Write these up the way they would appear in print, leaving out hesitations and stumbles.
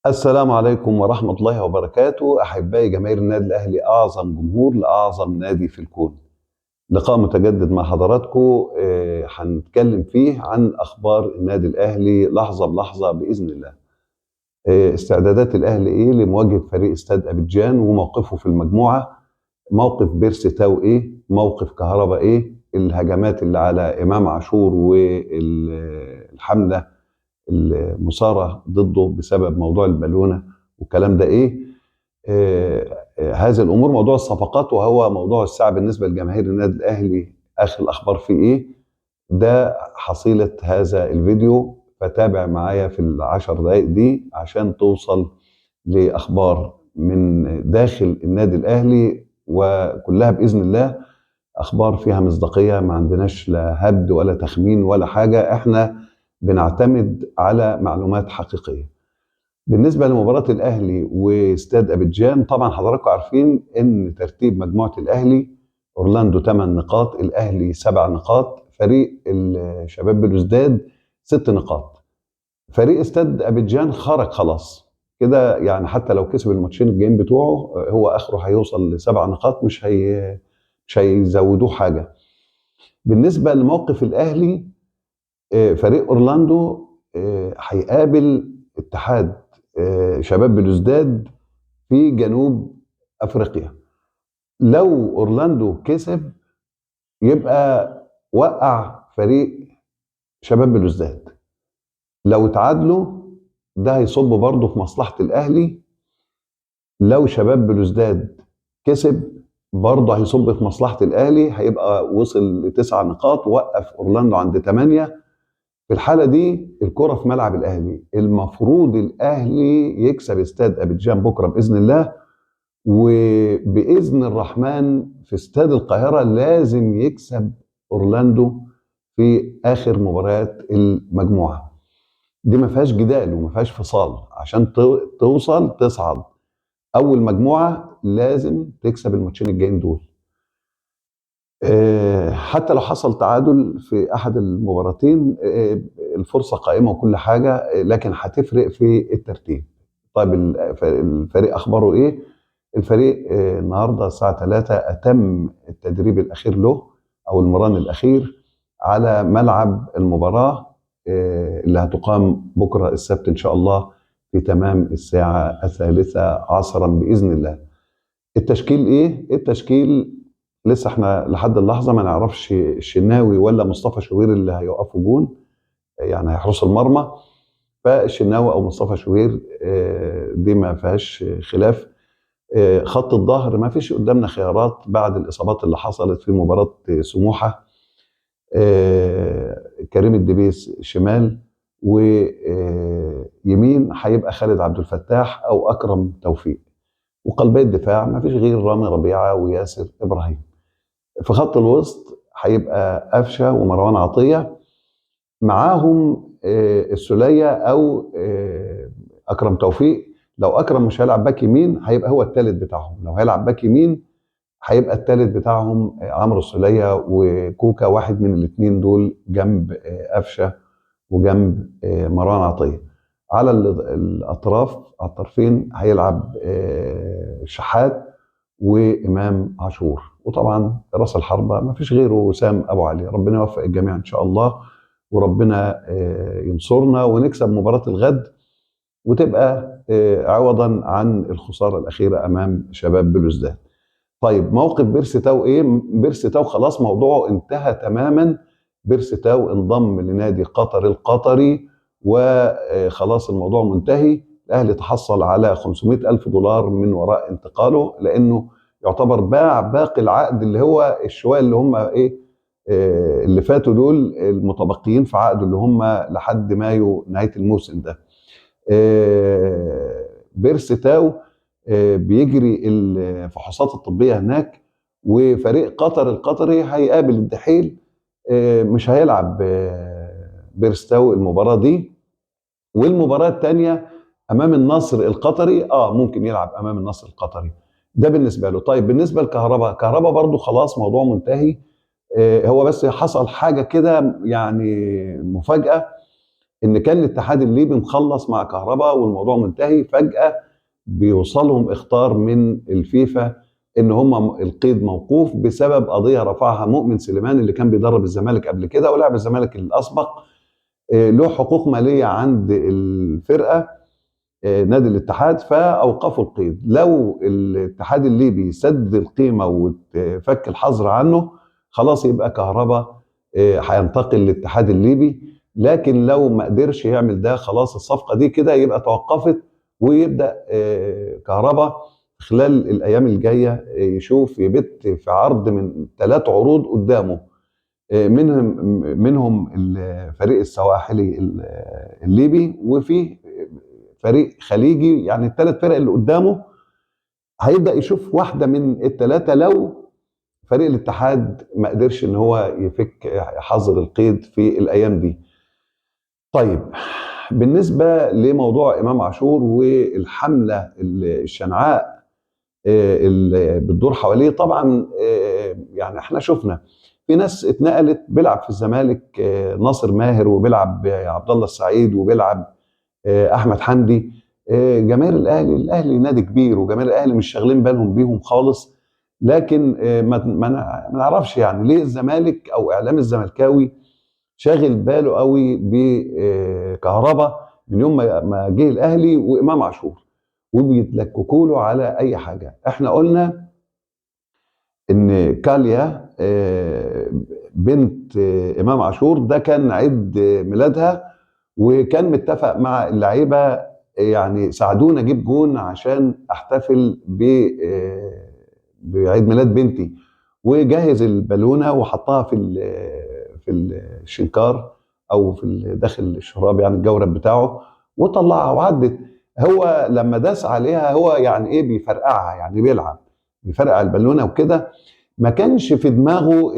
السلام عليكم ورحمة الله وبركاته. أحبائي جماهير النادي الأهلي، أعظم جمهور لأعظم نادي في الكون. لقاء متجدد مع حضراتكم، هنتكلم فيه عن أخبار النادي الأهلي لحظة بلحظة بإذن الله. استعدادات الأهلي إيه لمواجهة فريق استاد أبيجان وموقفه في المجموعة، موقف بيرسي تاو إيه، موقف كهربا إيه، الهجمات اللي على إمام عاشور والحملة المثارة ضده بسبب موضوع البالونة والكلام ده ايه، هذه الامور، موضوع الصفقات وهو موضوع الساعة بالنسبة لجماهير النادي الاهلي، اخر الاخبار فيه ايه. ده حصيلة هذا الفيديو، فتابع معايا في ال10 دقايق دي عشان توصل لاخبار من داخل النادي الاهلي، وكلها باذن الله اخبار فيها مصداقية، ما عندناش لا هبد ولا تخمين ولا حاجة، احنا بنعتمد على معلومات حقيقية. بالنسبة لمباراة الأهلي واستاد أبيجان، طبعا حضراتكم عارفين إن ترتيب مجموعة الأهلي أورلاندو 8 نقاط، الأهلي 7 نقاط، فريق الشباب بلوزداد 6 نقاط. فريق استاد أبيجان خرج خلاص كده، يعني حتى لو كسب الماتشين الجايين بتوعه هو آخره هيوصل ل7 نقاط، مش هيزودوه حاجة. بالنسبة لموقف الأهلي، فريق اورلاندو هيقابل اتحاد شباب بلوزداد في جنوب افريقيا. لو اورلاندو كسب يبقى وقع فريق شباب بلوزداد، لو تعادلوا ده هيصب برضه في مصلحة الاهلي، لو شباب بلوزداد كسب برضه هيصب في مصلحة الاهلي، هيبقى وصل ل9 نقاط، وقف اورلاندو عند 8. في الحالة دي الكرة في ملعب الأهلي، المفروض الأهلي يكسب استاد أبيجان بكرة بإذن الله، وبإذن الرحمن في استاد القاهرة لازم يكسب أورلاندو في آخر مباريات المجموعة. دي ما فيهاش جدال وما فيهاش فصال، عشان توصل تصعد أول مجموعة لازم تكسب الماتشين الجايين دول. حتى لو حصل تعادل في احد المباراتين الفرصة قائمة وكل حاجة، لكن هتفرق في الترتيب. طيب الفريق اخباره ايه؟ الفريق النهارده الساعة 3 اتم التدريب الاخير له او المران الاخير على ملعب المباراة اللي هتقام بكره السبت ان شاء الله في تمام الساعة 3 عصرا باذن الله. التشكيل ايه؟ التشكيل لسه احنا لحد اللحظة ما نعرفش الشناوي ولا مصطفى شوبير اللي هيقفوا جون، يعني هيحرسوا المرمى، فالشناوي او مصطفى شوبير دي ما فيهاش خلاف. خط الظهر ما فيش قدامنا خيارات بعد الاصابات اللي حصلت في مباراة سموحه، كريم الدبيس شمال، ويمين هيبقى خالد عبد الفتاح او اكرم توفيق، وقلبي الدفاع ما فيش غير رامي ربيعة وياسر ابراهيم. في خط الوسط هيبقى قفشه ومروان عطية، معاهم السوليه او اكرم توفيق. لو اكرم مش هيلعب باك يمين هيبقى هو الثالث بتاعهم، لو هيلعب باك يمين هيبقى الثالث بتاعهم عمرو السوليه وكوكا، واحد من الاثنين دول جنب قفشه وجنب مروان عطية. على الاطراف على الطرفين هيلعب شحات وامام عاشور، وطبعا راس الحربة ما فيش غيره وسام ابو علي. ربنا يوفق الجميع ان شاء الله، وربنا ينصرنا ونكسب مباراة الغد، وتبقى عوضا عن الخسارة الاخيرة امام شباب بلوزداد. طيب موقف بيرسي تاو ايه؟ بيرسي تاو خلاص موضوعه انتهى تماما. بيرسي تاو انضم لنادي قطر القطري وخلاص الموضوع منتهي. الاهلي تحصل على 500,000 دولار من وراء انتقاله، لانه يعتبر باع باقي العقد اللي هو الشوية اللي هم ايه اللي فاتوا دول المتبقيين في عقده اللي هم لحد مايو نهاية الموسم ده. بيرسي تاو بيجري الفحوصات الطبية هناك، وفريق قطر القطري هيقابل الدحيل، مش هيلعب بيرسي تاو المباراة دي، والمباراة الثانية امام النصر القطري ممكن يلعب امام النصر القطري، ده بالنسبة له. طيب بالنسبة لكهربا، كهربا برضو خلاص موضوع منتهي. هو بس حصل حاجة كده يعني مفاجاة، ان كان الاتحاد الليبي مخلص مع كهربا والموضوع منتهي، فجأة بيوصلهم اخطار من الفيفا ان هم القيد موقوف بسبب قضية رفعها مؤمن سليمان اللي كان بيدرب الزمالك قبل كده ولاعب الزمالك الاسبق، له حقوق ماليه عند الفرقة نادي الاتحاد، فاوقفوا القيد. لو الاتحاد الليبي سد القيمة وفك الحظر عنه خلاص يبقى كهربا هينتقل للاتحاد الليبي، لكن لو ما قدرش يعمل ده خلاص الصفقة دي كده يبقى توقفت، ويبدا كهربا خلال الايام الجاية يشوف يبت في عرض من 3 عروض قدامه، منهم الفريق السواحلي الليبي وفي فريق خليجي، يعني ال3 فرق اللي قدامه هيبدا يشوف واحدة من ال3 لو فريق الاتحاد ما قدرش ان هو يفك حظر القيد في الايام دي. طيب بالنسبة لموضوع امام عاشور والحمله الشنعاء اللي بتدور حواليه، طبعا يعني احنا شفنا في ناس اتنقلت، بيلعب في الزمالك ناصر ماهر، وبيلعب عبد الله السعيد، وبيلعب احمد حمدي. جماهير الاهلي، الاهلي نادي كبير وجماهير الاهلي مش شاغلين بالهم بيهم خالص، لكن ما نعرفش يعني ليه الزمالك او اعلام الزملكاوي شاغل باله قوي بكهربا من يوم ما جه الاهلي وامام عاشور، وبيتلككوا له على اي حاجة. احنا قلنا ان كاليا بنت امام عاشور ده كان عيد ميلادها، وكان متفق مع اللعيبة يعني ساعدونا اجيب جون عشان احتفل بعيد ميلاد بنتي، وجهز البالونة وحطها في الشنكار او في داخل الشراب يعني الجورب بتاعه، وطلعها وعدت. هو لما داس عليها هو يعني ايه بيفرقعها، يعني بيلعب بيفرقع البالونة وكده، ما كانش في دماغه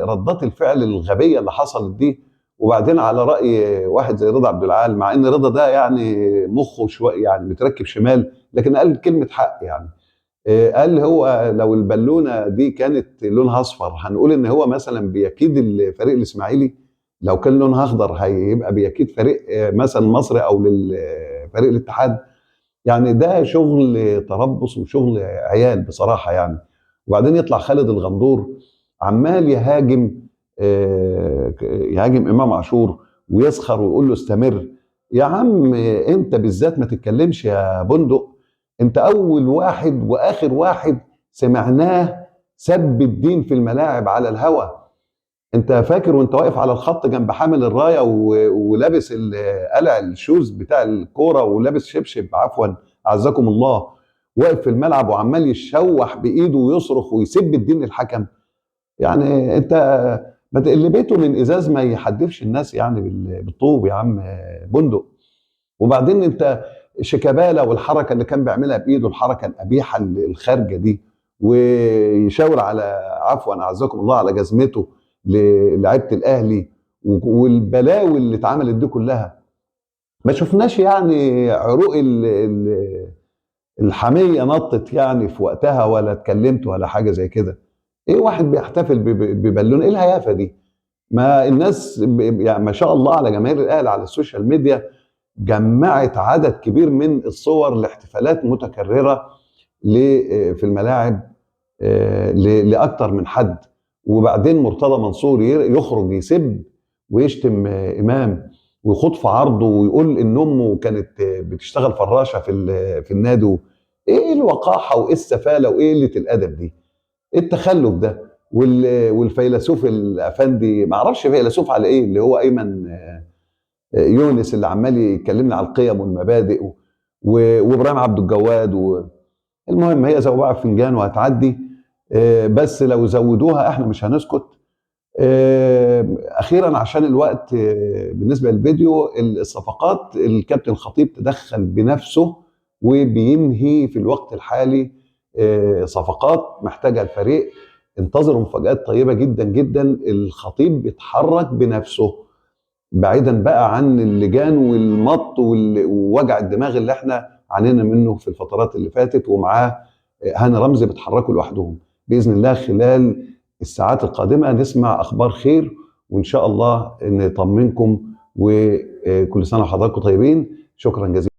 ردات الفعل الغبية اللي حصلت دي. وبعدين على راي واحد زي رضا عبد العال، مع ان رضا ده يعني مخه شوية يعني متركب شمال، لكن قال كلمة حق يعني، قال هو لو البالونة دي كانت لونها اصفر هنقول ان هو مثلا بيكيد الفريق الاسماعيلي، لو كان لونها اخضر هيبقى بيكيد فريق مثلا مصر او للفريق الاتحاد. يعني ده شغل تربص وشغل عيال بصراحة يعني. وبعدين يطلع خالد الغندور عمال يهاجم امام عاشور ويسخر ويقول له استمر. يا عم انت بالذات ما تتكلمش يا بندق، انت اول واحد واخر واحد سمعناه سب الدين في الملاعب على الهوى. انت فاكر وانت واقف على الخط جنب حامل الراية ولابس قلع الشوز بتاع الكورة ولابس شبشب، عفوا اعزكم الله، واقف في الملعب وعمال يشوح بايده ويصرخ ويسب الدين للحكم؟ يعني انت ما اللي بيته من ازاز ما يحدفش الناس يعني بالطوب يا عم بندق. وبعدين انت شيكابالا والحركة اللي كان بيعملها بايده، الحركة القبيحة الخارجة دي، ويشاور على عفوا اعزكم الله على جزمته للاعيبه الاهلي والبلاوي اللي اتعملت دي كلها، ما شفناش يعني عروق الحمية نطت يعني في وقتها، ولا اتكلمت ولا حاجة زي كده. ايه واحد بيحتفل ببالون؟ ايه الهيافه دي؟ ما الناس يعني ما شاء الله على جماهير الاهلي على السوشيال ميديا جمعت عدد كبير من الصور لاحتفالات متكررة في الملاعب لاكثر من حد. وبعدين مرتضى منصور يخرج يسب ويشتم امام ويخوض في عرضه ويقول ان امه كانت بتشتغل فراشه في النادي. ايه الوقاحة وايه السفاله وايه قلة الادب دي؟ ايه التخلف ده؟ والفيلسوف الافندي، ما اعرفش فيلسوف على ايه، اللي هو ايمن يونس اللي عمال يكلمنا على القيم والمبادئ وابراهيم عبد الجواد. المهم هي زوبعة في فنجان وهتعدي، بس لو زودوها احنا مش هنسكت. اخيرا عشان الوقت، بالنسبة للفيديو الصفقات، الكابتن الخطيب تدخل بنفسه وبينهي في الوقت الحالي صفقات محتاجها الفريق. انتظروا مفاجآت طيبة جدا جدا. الخطيب بيتحرك بنفسه بعيدا بقى عن اللجان والمط ووجع الدماغ اللي احنا عانينا منه في الفترات اللي فاتت، ومعاه هاني رمزي بيتحركوا لوحدهم. باذن الله خلال الساعات القادمة نسمع اخبار خير، وان شاء الله نطمنكم وكل سنة وحضراتكم طيبين. شكرا جزيلا.